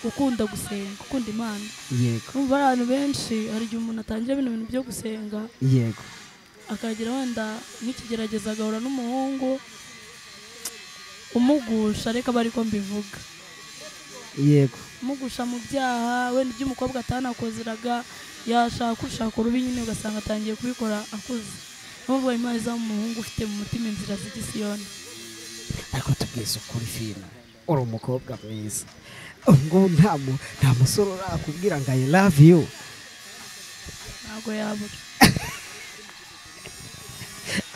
ukunda gusenga, ukunda Imana. Yego. Umva abantu benshi hari igihe umuntu atangira bino bintu byo gusenga. Yego. Akagira wenda nk'ikigerageza agahura n'umuhungu umugusha, reka bari ko mbivuga. Yego. Umugusha mu byaha, wenda ibyo umukobwa atanakozeraga yashaka ushaka urubi nyine ugasanga atangiye kubikora akuze. Nubwo Imana izaba umuhungu ufite mu mutima inzira z'igisiyoni. Ariko tubwize ukuri Fina, uri umukobwa mwiza. Ubwo nta musore urakubwira ngo I love you? Ntabwo yabura.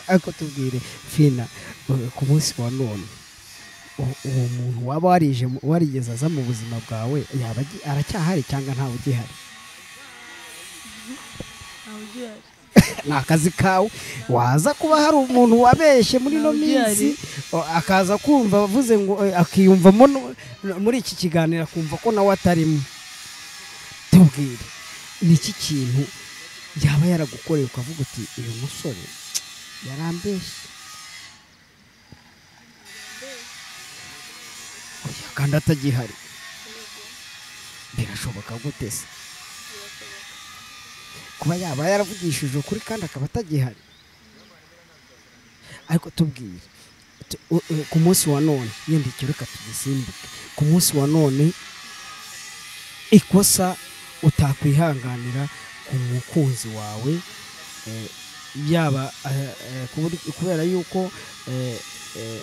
Ariko tubwire Fina, ku munsi wa none uwo muntu waba warigeze aza mu buzima bwawe yaba aracyahari cyangwa ntawe ugihari? Ni akazi kawe. Waza kuba hari umuntu wabeshye muri no minsi akaza kumva avuze ngo akiyumvamo muri iki kiganiro akumva ko nawe atarimo. Tubwire ni iki kintu yaba yaragukoreye ukavuga uti uyu musore yarambeshye kandi atagihari? Birashoboka gute se kuba yaba yaravugishije ukuri kandi akaba atagihari? Ariko tubwire ku munsi wa none, yenda icyo reka tugisimbuke, ku munsi wa none ikosa utakwihanganira ku mukunzi wawe, yaba kubera yuko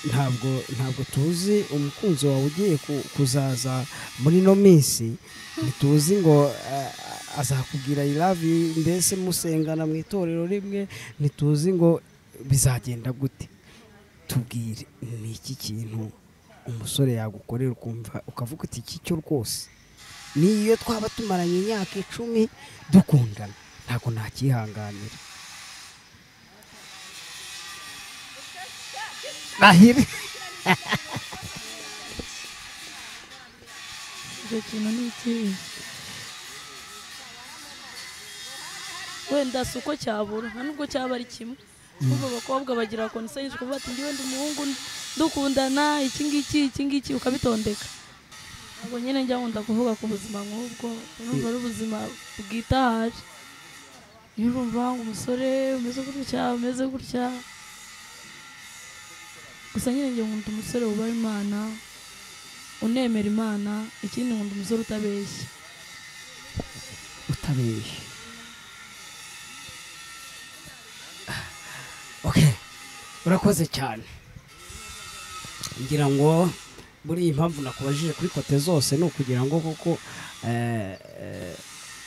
ntabwo tuzi umukunzi wawe ugiye kuzaza muri no minsi, ntituzi ngo azakubwira I love you mbese musengana mu itorero rimwe, ntituzi ngo bizagenda gute. Tubwire ni iki kintu umusore yagukorera ukumva ukavuga uti iki cyo rwose niyo twaba tumaranye imyaka 10 dukundana Ntabwo nakihanganira. Bahire. Icyo kintu ni ikihe? Wenda si uko cyabura, nta nubwo cyaba ari kimwe. Kuko abakobwa bagira konseyi kuvuga ati njyewe ndi umuhungu dukundana iki ngiki iki ngiki, ukabitondeka. Ntabwo nyine njya nkunda kuvuga ku buzima nk'ubwo, urumva ari ubuzima bwitahaje. Niyo urumva ngo umusore umeze gutya umeze gutya. Gusa nyine njye nkunda umusore wubaha Imana, unemera Imana, ikindi nkunda umusore utabeshya. Utabeshya. Okay. Urakoze cyane. Ngira ngo muri iyi mpamvu nakubajije kuri kote zose ni ukugira ngo koko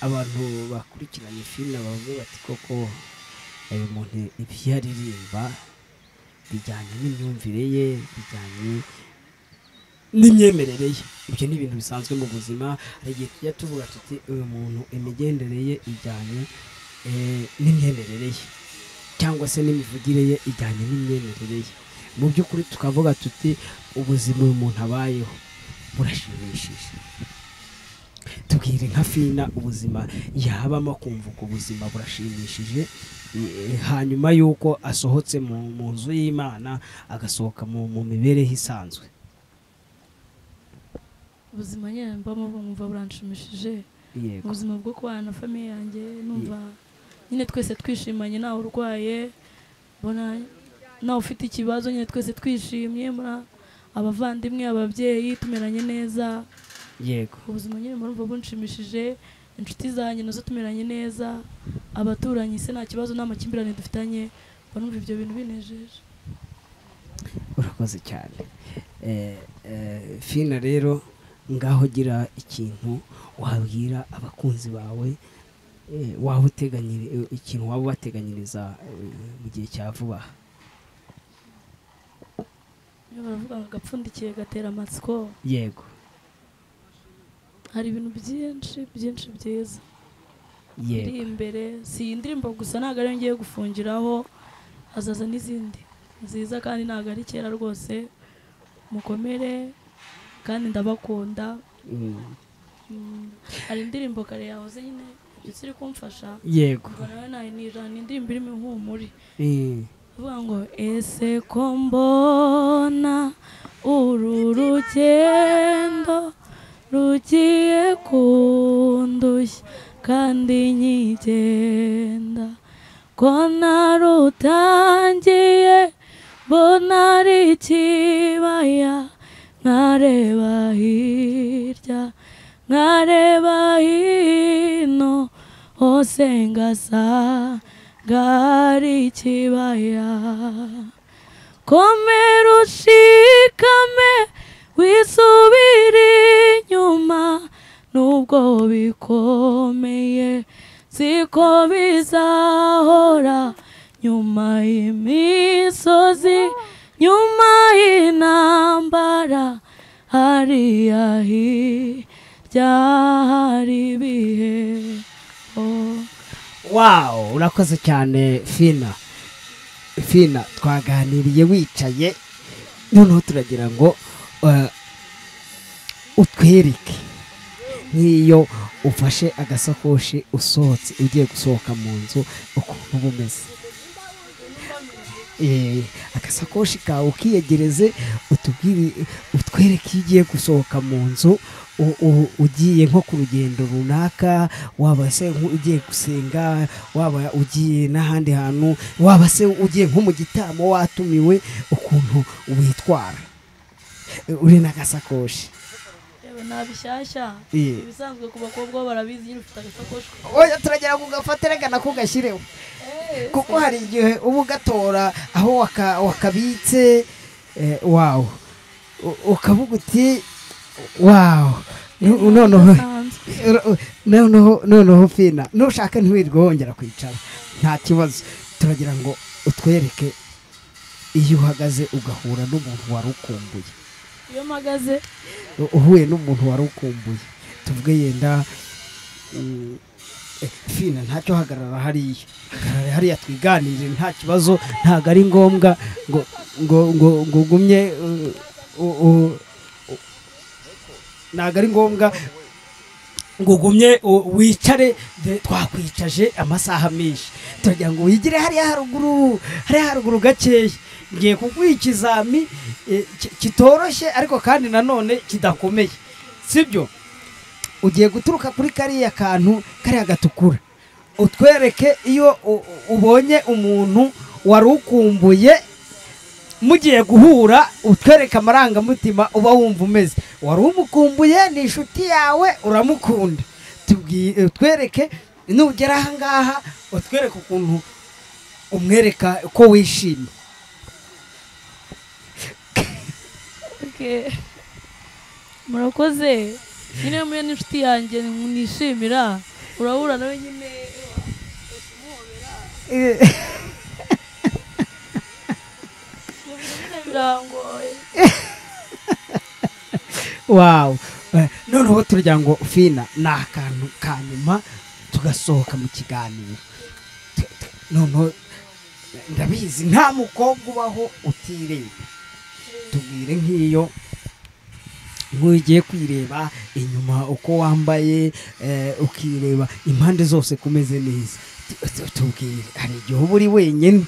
abantu bakurikiranye filime bavuge bati koko uyu muntu ibyo aririmba bijyanye n'imyumvire ye, bijyanye n'imyemerere ye. Ibyo ni ibintu bisanzwe mu buzima. Hari igihe tujya tuvuga tuti uyu muntu imigendere ye ijyanye n'imyemerere ye, cyangwa se n'imivugire ye ijyanye n'imyemerere ye. Mu by'ukuri tukavuga tuti ubuzima uyu muntu abayeho burashimishije. Tubwire nka Fina ubuzima yabamo akumva ko ubuzima burashimishije, hanyuma yuko asohotse mu nzu y'Imana agasohoka mu mibereho isanzwe. Ubuzima nyine mbamo bumva buranshimishije. Ubuzima bwo kubana na famiye yanjye numva nyine twese twishimanye, ntawe urwaye, mbona nawe ufite ikibazo, nyine twese twishimye, mbona abavandimwe ababyeyi tumeranye neza. Yego. Ubuzima nyine murumva bunshimishije, inshuti zanjye nazo tumeranye neza, abaturanyi se nta kibazo, nta makimbirane dufitanye, mbona ibyo bintu binejeje. Urakoze cyane. Fina rero ngaho gira ikintu wabwira abakunzi bawe, waba uteganyiriza ikintu waba ubateganyiriza mu gihe cya vuba. Iyo baravuga ngo agapfundikiye gatera amatsiko. Yego. Hari ibintu byinshi byinshi byiza biri imbere. Si iyi ndirimbo gusa ntabwo ariyo ngiye gufungiraho, hazaza n'izindi nziza kandi ntabwo ari kera rwose. Mukomere kandi ndabakunda. Hari indirimbo kare yahoze nyine iri kumfasha. Yego. Ni indirimbo irimo ihumure. Avuga ngo ese ko mbona uru rugendo rugiye kundushya kandi nkigenda, ko narutangiye mbona ari ikibaya, nkareba hirya nkareba hino hose ngasanga ari ikibaya. Komera ushikame wisubire inyuma, nubwo bikomeye siko bizahora, nyuma y'imisozi nyuma y'intambara hariya hirya hari ibihe. Wow, urakoze cyane Fina. Fina twaganiriye wicaye, noneho turagira ngo utwereke nk'iyo ufashe agasakoshi usohotse ugiye gusohoka mu nzu ukuntu uba umeze. Agasakoshi kawe ukiyegereze, utubwire, utwereke iyo ugiye gusohoka mu nzu, ugiye nko ku rugendo runaka, waba se ugiye gusenga, waba ugiye n'ahandi hantu, waba se ugiye nko mu gitaramo watumiwe, ukuntu witwara uri n'agasakoshi. Yewe nabishyashya ibisanzwe ku bakobwa barabizi nyine ufite agasakoshi. Oya turagera kugafatira gana kugashyireho, kuko hari igihe uba ugatora aho wakabitse, wawo ukavuga uti wawo noneho Fina nushaka ntiwirirwe wongera kwicara nta kibazo. Turagira ngo utwereke iyo uhagaze ugahura n'umuntu wari ukumbuye. Iyo mpagaze uhuye n'umuntu wari ukumbuye, tuvuge yenda Fina ntacyo, hagarara hariya, hagarara hariya twiganirire, nta kibazo, ntabwo ari ngombwa ngo ngo ngo ngo ugumye, ntabwo ari ngombwa ngo ugumye wicare, twakwicaje amasaha menshi, turagira ngo wigire hariya haruguru, hariya haruguru gakeya. Ngiye kuguha ikizami kitoroshye ariko kandi nanone kidakomeye, sibyo? Ugiye guturuka kuri kariya kantu kariya gatukura, utwereke iyo ubonye umuntu wari ukumbuye mugiye guhura, utwereke amarangamutima uba wumva umeze. Wari umukumbuye, ni inshuti yawe, uramukunda, utwereke nugera aha ngaha, utwereke ukuntu umwereka ko wishimye. Okay. Murakoze. Nyine muye n'inshuti yanjye nishimira, urahura nawe nyine umuhobera. Birangoye. Wow. Noneho turagira ngo Fina ni akantu ka nyuma tugasohoka mu kiganiro. Noneho ndabizi nta mukobwa ubaho utireba, tubwire nk'iyo nk'ugiye kwireba inyuma uko wambaye, ukireba impande zose kumeze neza, tubwire. Hari igihe uba uri wenyine?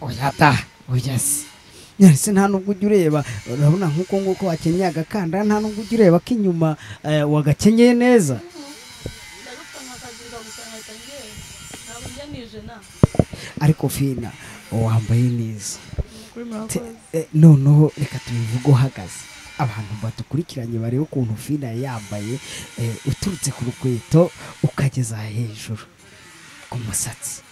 Oya ta, oya se, ese nta nubwo ujya ureba, urabona nk'uko nguko wakenyeye agakandara, nta nubwo ujya ureba ko inyuma wagakenyeye neza? Ariko Fina wambaye neza. Noneho reka tubivuge uhagaze, abantu badukurikiranye barebe ukuntu Fina yambaye, uturutse ku rukweto ukageza hejuru ku musatsi.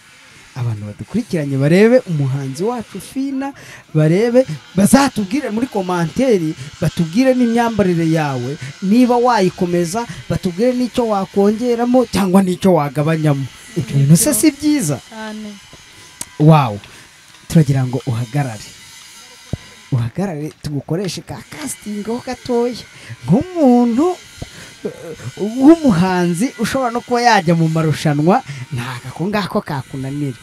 Abantu badukurikiranye barebe umuhanzi wacu Fina, barebe, bazatubwire muri komanteri, batubwire n'imyambarire yawe niba wayikomeza, batubwire n'icyo wakongeramo cyangwa n'icyo wagabanyamo. Ibyo bintu se si byiza cyane? Wow. Turagira ngo uhagarare, uhagarare tugukoreshe ka casting ho gatoya nk'umuntu w'umuhanzi ushobora no kuba yajya mu marushanwa, ntago ako ngako kakunanira.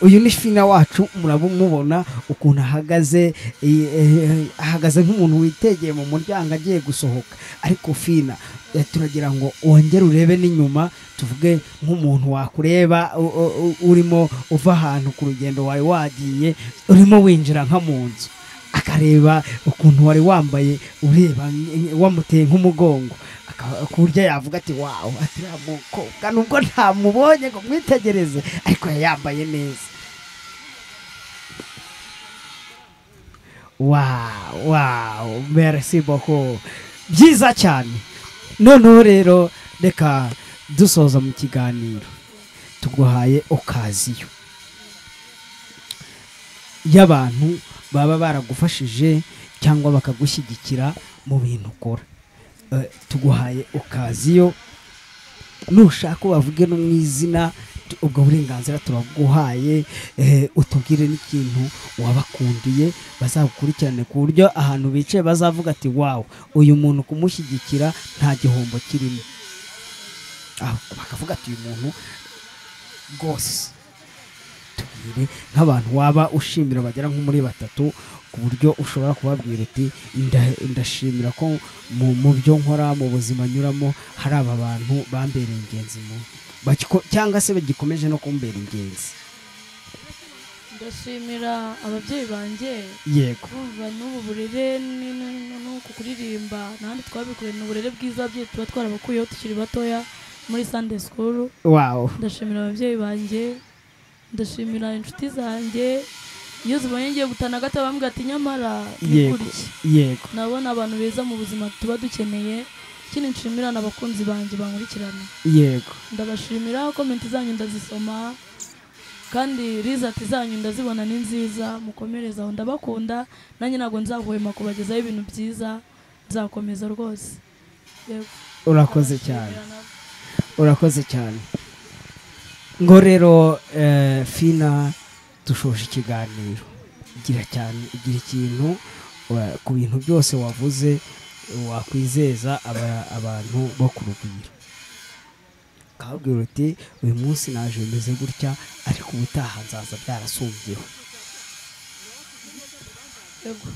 Uyu ni Fina wacu, murabumubona ukuntu ahagaze, ahagaze nk'umuntu witegeye mu muryango agiye gusohoka. Ariko Fina, turagira ngo wongere urebe n'inyuma, tuvuge nk'umuntu wakureba urimo uva ahantu ku rugendo wawe wagiye, urimo winjira nka mu nzu, akareba ukuntu wari wambaye, ureba wamuteye nk'umugongo, ku buryo yavuga ati wawu, ati uriya mukobwa nubwo ntamubonye ngo mwitegereze ariko yambaye neza. Wow, wow, merci beaucoup, byiza cyane. Noneho rero reka dusoza mu kiganiro, tuguhaye okaziyo y'abantu baba baragufashije cyangwa bakagushyigikira mu bintu ukora. Tuguhaye okaziyo, nushaka bavuge no mu izina, ubwo burenganzira turaguhaye, utubwire n'ikintu wabakundiye bazagukurikirane, ku buryo ahantu bicaye bazavuga ati wow, uyu muntu kumushyigikira nta gihombo kirimo. Bakavuga ati uyu muntu rwose. Tubwire nk'abantu waba ushimira bagera nko muri batatu, ku buryo ushobora kubabwira uti ndashimira ko mu byo nkora, mu buzima nyuramo, hari aba bantu bambereye ingenzi mu cyangwa se bagikomeje no kumbera ingenzi. Ndashimira ababyeyi banjye. Yego. Kumva n'ubu burere n'uku kuririmba n'ahandi twabikuye, ni uburere bwiza ababyeyi tuba twarabakuyeho tukiri batoya muri Sunday school. Wow. Ndashimira ababyeyi banjye, ndashimira inshuti zanjye, iyo zibonye ngiye gutana gato bambwira ati nyamara nikuriki. Yego. Nabona abantu beza mu buzima tuba dukeneye. Ikindi nshimira n'abakunzi banjye bankurikirana. Yego. Ndabashimira, comment zanyu ndazisoma kandi result zanyu ndazibona ni nziza, mukomereza aho, ndabakunda, nanjye ntabwo nzahwema kubagezaho ibintu byiza, nzakomeza rwose. Yego. Urakoze cyane. Urakoze cyane. Ngo rero Fina dushoje ikiganiro, gira cyane, gira ikintu ku bintu byose wavuze wakwizeza abantu bo ku Rugwiro. Ukababwira uti uyu munsi naje bimeze gutya, ariko ubutaha nzaza byarasumbyeho. Yego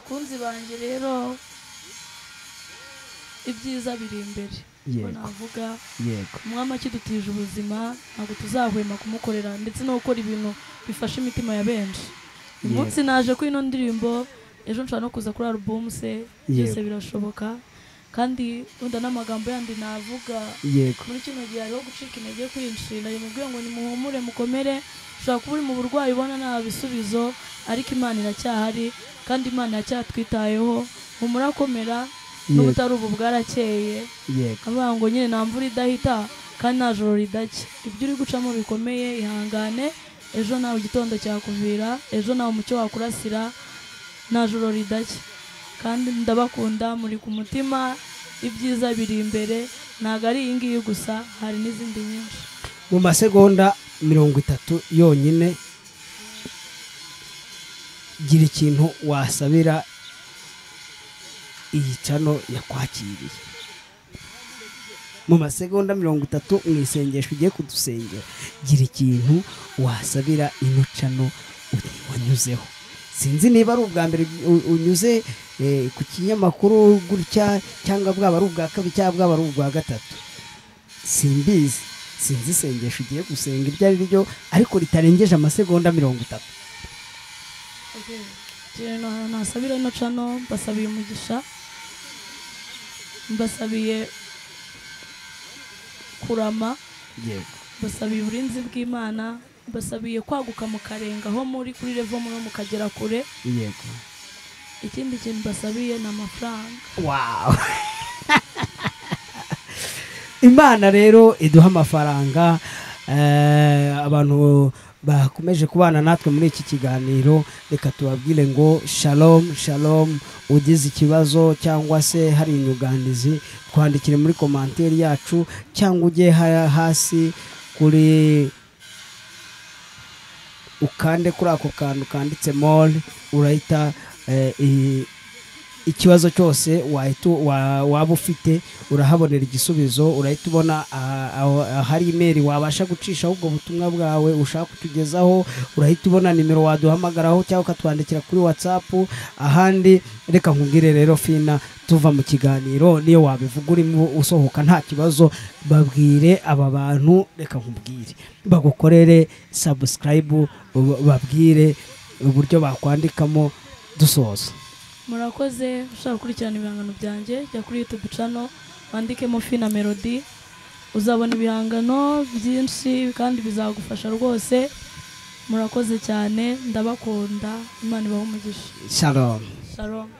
kunzi banjye rero ibyiza biri imbere. Navuga yego umwami akidutije ubuzima ntabwo tuzahwema kumukorera ndetse no gukora ibintu bifasha imitima ya benshi. Uyu munsi naje kuri ino ndirimbo, ejo nshobora no kuza kuri album se, byose birashoboka. Kandi wenda n'amagambo yandi navuga muri kino gihe hariho gucika intege kwinshi, ndabimubwiye ngo nimuhumure mukomere. Ushobora kuba uri mu burwayi ubona nta bisubizo, ariko Imana iracyahari kandi Imana iracyatwitayeho. Humura komera, n'ubutari ubu bwarakeye. Avuga ngo nyine nta mvura idahita kandi nta joro ridacya. Ibyo uri gucamo bikomeye, ihangane, ejo nawe igitondo cyakuvira, ejo nawe umucyo wakurasira, nta joro ridacya. Kandi ndabakunda, muri ku mutima, ibyiza biri imbere, ntabwo ari iyi ngiyi gusa, hari n'izindi nyinshi. Mu masegonda 30 yonyine, gira ikintu wasabira iyi channel yakwakiriye. Mu masegonda 30 mu isengesho ugiye kudusengera, gira ikintu wasabira ino channel wanyuzeho. Sinzi niba ari ubwa mbere unyuze ku kinyamakuru gutya, cyangwa bwaba ari ubwa kabiri cyangwa bwaba ari ubwa gatatu, simbizi. Sinzi isengesho ugiye gusenga iryo ari ryo, ariko ritarengeje amasegonda 30. Nasabira ino channel, mbasabiye umugisha, mbasabiye kurama, mbasabiye uburinzi bw'Imana, mbasabiye kwaguka mukarenga aho muri kuri level muri mukagera kure. Yego. Ikindi kintu mbasabiye ni amafaranga. Wow. Imana rero iduha amafaranga. Abantu bakomeje kubana natwe muri iki kiganiro, reka tubabwire ngo shalom shalom. Ugize ikibazo cyangwa se hari inyunganizi, twandikire muri commentaire yacu, cyangwa ujye hasi kuri ukande kuri ako kantu kanditse more, urahita ikibazo cyose waba ufite urahabonera igisubizo. Urahita ubona ahari email wabasha gucishaho ubwo butumwa bwawe ushaka kutugezaho, urahita ubona nimero waduhamagaraho cyangwa ukatwandikira kuri WhatsApp. Ahandi reka nkubwire rero Fina, tuva mu kiganiro niyo wabivuga urimo usohoka nta kibazo, babwire aba bantu, reka nkubwire bagukorere subscribe, babwire uburyo bakwandikamo dusoza. Murakoze. Ushaka gukurikirana ibihangano byanjye, jya kuri YouTube channel wandikemo Fina Melody, uzabona ibihangano byinshi kandi bizagufasha rwose. Murakoze cyane, ndabakunda, Imana ibahe umugisha. Shalom. Shalom.